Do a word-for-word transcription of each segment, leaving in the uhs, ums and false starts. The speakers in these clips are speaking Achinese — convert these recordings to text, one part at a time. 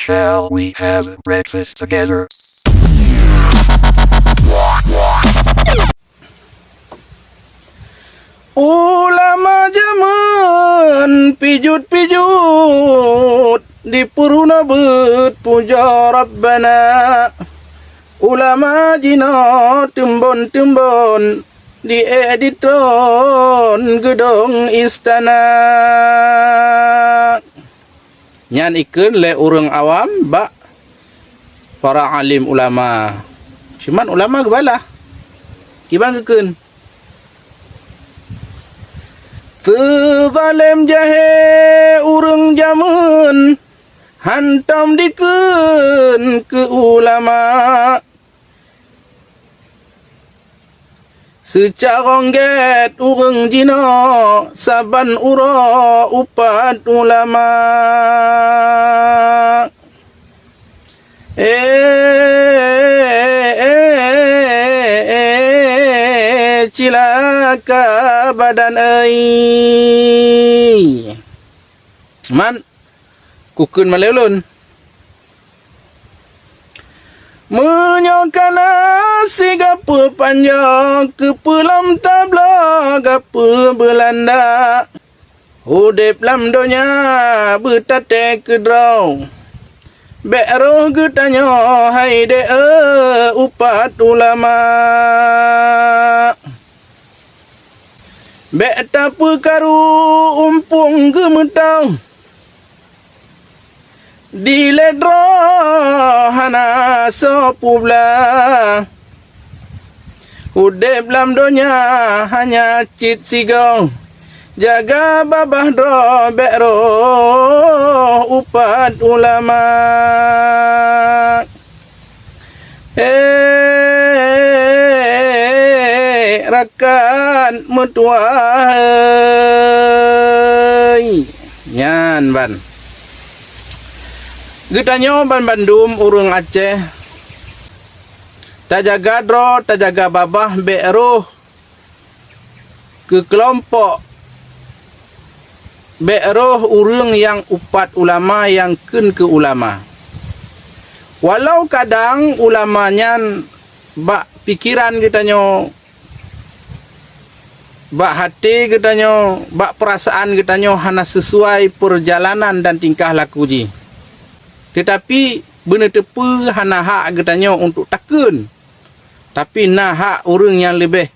Shall we have breakfast together? Ulama jameun pijuet-pijuet, dipeurunoe beuet pujoe Rabbana. Ulama jinoe teumbon-teumbon, di ék di tron geudong istana. Nyan ikheun lé ureuëng awam bak para alim ulama. Cuman ulama geubalah. Kiban geukheun, "Teuzalém jahé ureuëng jameun, hantom dikheun keu ulama." Seucarông gét ureuëng jinoe saban uroe upat ulama. Eh, eh, eh, eh, cilaka badan euy. Man, kukheun malée ulôn. Meunyoe kana sigapeue panjoe, keupeue lom tabloe gapeue Beulanda. Udeb lam donya beutaté keudroe, bék roh geutanyoe hai dee upat ulama. Bék tapeukaru umpung geumeutoh, dilée droe hana soe peublaih. Udeb lam donya hanya cit sigoe, jaga babah droe bék roh upat ulama. Eh, rakan meutuwah euy! Nyan ban. Geutanyoe banmandum ureuëng Aceh, tajaga droe, tajaga babah, bék roh keu keulompok, bék roh ureuëng nyang upat ulama nyang kheun keu ulama. Walau kadang ulama nyan bak pikeran geutanyoe, bak até geutanyoe, bak peurasaan geutanyoe hana sisuai peurjalanan dan tingkah laku jih. Teutapi beuneuteupeue hana hak geutanyoe untuk takheun, tapi na hak ureuëng nyang leubeh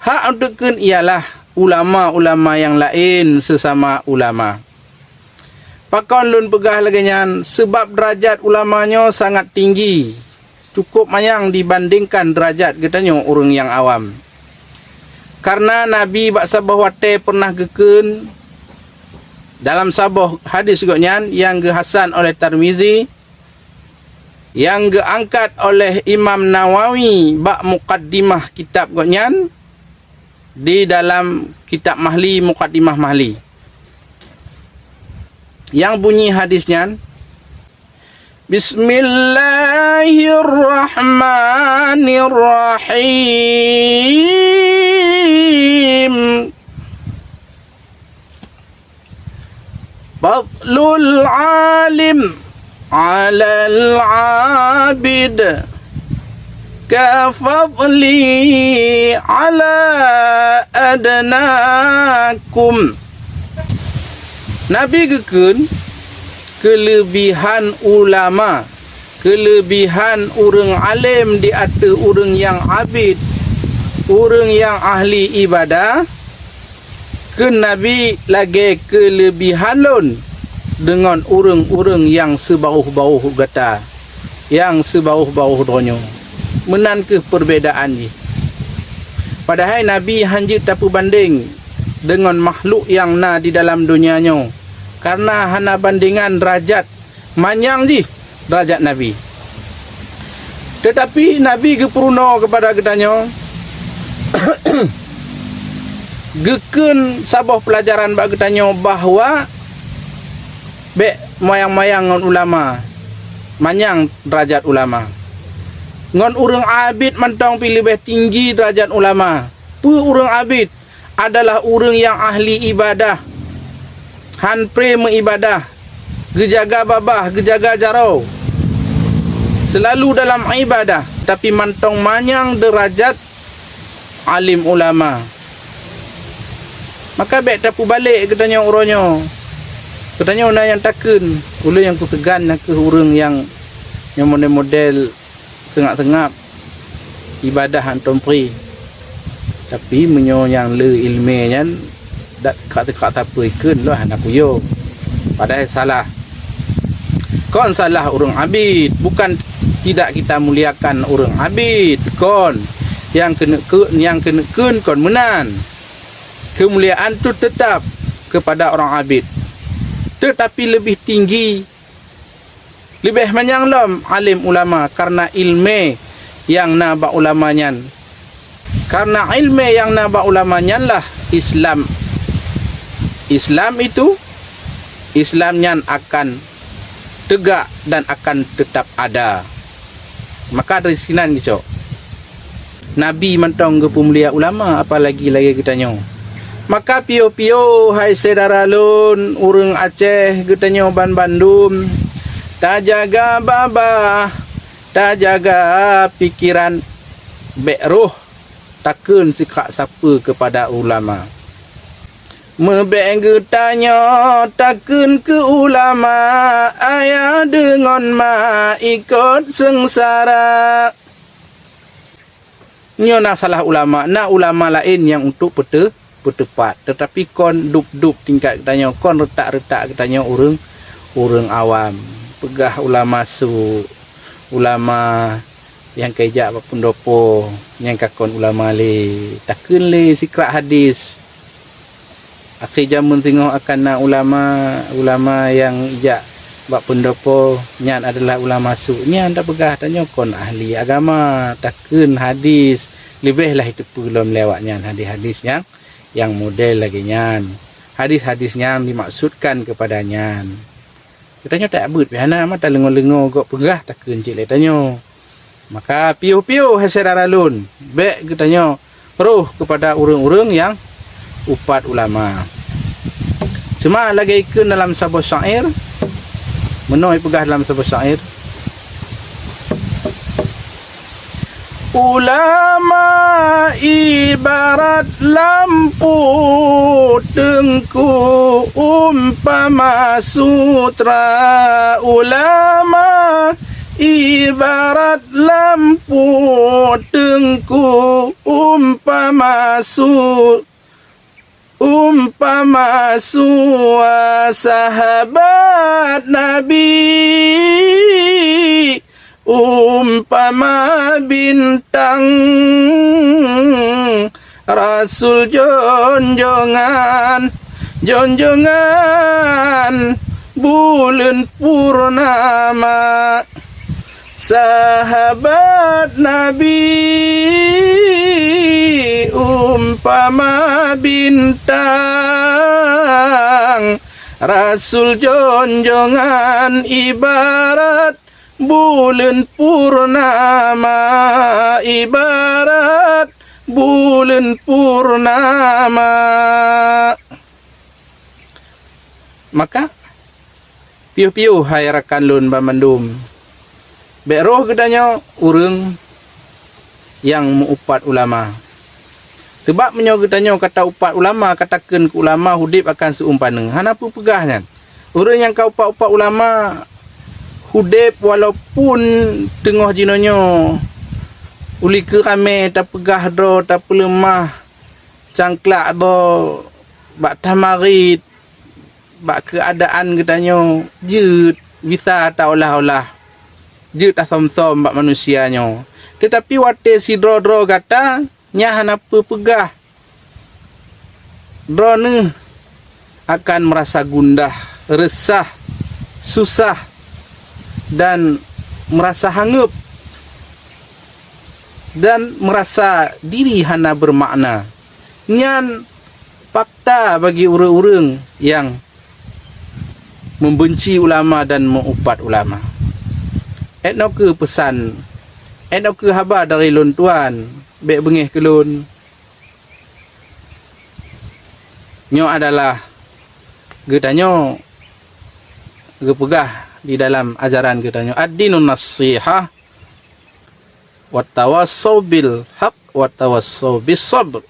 hak untuk kheun ialah ulama-ulama nyang laén seusama ulama. Pakon lôn peugah lagée nyan? Seubab deurajat ulama nyoe sangat tinggi, cukôp manyang dibandingkan deurajat geutanyoe ureuëng nyang awam. Kareuna Nabi bak saboh watée peureunah geukheun dalam saboh hadis gobnyan nyang geuhasan oleh Tirmizi, nyang geuangkat oleh Imam Nawawi bak mukaddimah kitab gobnyan di dalam kitab Mahli, Mukaddimah Mahli. Nyang bunyi hadis nyan, Bismillahirrahmanirrahim. Fadlul alim 'alal 'abid ka fadli 'ala adnakum. Nabi geukheun, keuleubihan ulama, keuleubihan ureuëng além di ateueh ureuëng nyang abid, ureuëng nyang ahli iébadah, kheun Nabi, lagée keuleubihan lôn deungon ureuëng-ureuëng nyang sibarôh-barôh gata, nyang sibarôh-barôh droenyoe. Meunan kheueh peurbedaan jih. Padahai Nabi hán jeuet tapeubandeng deungon makhluk nyang na di dalam donya nyoe, kareuna hana bandengan deurajat manyang jih deurajat Nabi. Teutapi Nabi geupeurunoe keupada geutanyoe, geukheun saboh peulajaran bak geutanyoe bahwa bék mayang-mayang ngon ulama, manyang deurajat ulama. Ngon ureuëng abid mantong pih leubeh tinggi deurajat ulama. Peue ureuëng abid? Adalah ureuëng nyang ahli iébadah, hán pré meuiébadah, geujaga babah, geujaga jaroe, seulalu dalam iébadah, tapi mantong manyang deurajat alim ulama. Maka bék tapeubalek geutanyoe uroe nyoe. Geutanyoe na nyang takheun, ulôn nyang kuseugan na kheueh ureuëng nyang, nyang model-model seungab-seungab iébadah hantom pri. Tapi meunyoe nyang le iéleumé nyan dak ka teuka sapeue ikheun lôn hana kuyue. Padahai salah. Kon salah ureuëng abit, bukan tidak kita muliakan ureuëng abit, kon. Nyang keuneuk keu-, nyang keuneuk kheun kon meunan. Keumuliaan tu tetap kepada orang abit, tetapi lebih tinggi, leubeh manyang lom alim ulama, karena iéleumé nyang na bak ulama nyan. Karena iéleumé nyang na bak ulama nyanlah Islam. Islam itu, Islam nyan akan tegak dan akan tetap ada. Maka dari sinan geucok. Nabi mantong geupeumulia ulama, apalagi lagée geutanyoe. Maka piôh-piôh, hai syedara lôn, ureuëng Aceh geutanyoe banbandum, tajaga babah, tajaga pikeran, bék roh takheun sikrak sapeue keupada ulama. Meubék geutanyoe takheun keu ulama, ayah deungon ma ikot seungsara. Nyoe na salah ulama, na ulama laén nyang untuk peute-, peuteupat, teutapi kon dub-dub tingkat geutanyoe, kon reutak-reutak geutanyoe ureuëng, ureuëng awam. Peugah ulama su, ulama nyang ka ijak bak peundopo nyang ka kon ulama lé, takheun lé sikrak hadis. Akhé jamén singoh akan na ulama, ulama nyang ijak bak peundopo nyan adalah ulama su. Nyan tapeugah tanyoe kon ahli agama, takheun hadis, leubeh lah iteupeue lom lé awaknyan hadis-hadis nyang, nyang model lagée nyan. Hadis-hadis nyang dimaksudkan keupada nyan. Geutanyoe tak beuet pih hana, mata leungo-leungo gok peugah takheun cit lé tanyoe. Maka piôh-piôh hai syedara lôn, bék geutanyoe roh keupada ureuëng-ureuëng nyang upat ulama. Cuma lagée ikheun dalam saboh syair, meunoe ipeugah dalam saboh syair, Ulama ibarat lampu teungku umpama sutra. Ulama ibarat lampu teungku umpama su-, umpama sua sahabat Nabi, umpama bintang Rasul jonjongan, jonjongan buleuen purnama. Sahabat Nabi umpama bintang, Rasul jonjongan ibarat buleuen purnama, ibarat buleuen purnama. Maka, piôh-piôh hai rakan lôn banmandum, bék roh geutanyoe ureuëng nyang meu-upat ulama. Teubab meunyoe geutanyoe ka ta-upat ulama, ka takheun keu ulama udeb akan seuumpama, hana peue peugah nyan. Ureuëng nyang ka upat-upat ulama udeb walaupun teungoh jinoenyoe ulikeu ramé tapeugah droe, tapeuleumah cangklak droe bak tamarit, bak keuadaan geutanyoe jeuet bisa taolah-olah, jeuet tasöm-söm bak manusia nyoe. Teutapi watée sidroe-droe gata nyang hana peue peugah, droeneueh akan meurasa gundah, reusah, susah, dan meurasa hangeueb, dan meurasa diri hana beumakna. Nyan fakta bagi ureuëng-ureuëng nyang membenci ulama dan meu-upat ulama. Etnoe kheueh peusan, etnoe kheueh haba dari lôn tuan, bék beungéh keu lôn. Nyoe adalah geutanyoe geupeugah di dalam ajaran geutanyoe, "Ad-dinun nasihah, wa tawassau bil haq, wa tawassau bis sabr."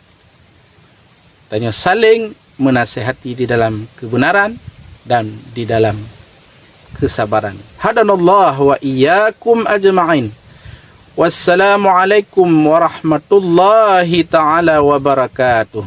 Tanyoe saling menasihati di dalam kebenaran dan di dalam kesabaran. Hadanallah wa iyyakum ajma'in. Wassalamualaikum warahmatullahi taala wabarakatuh.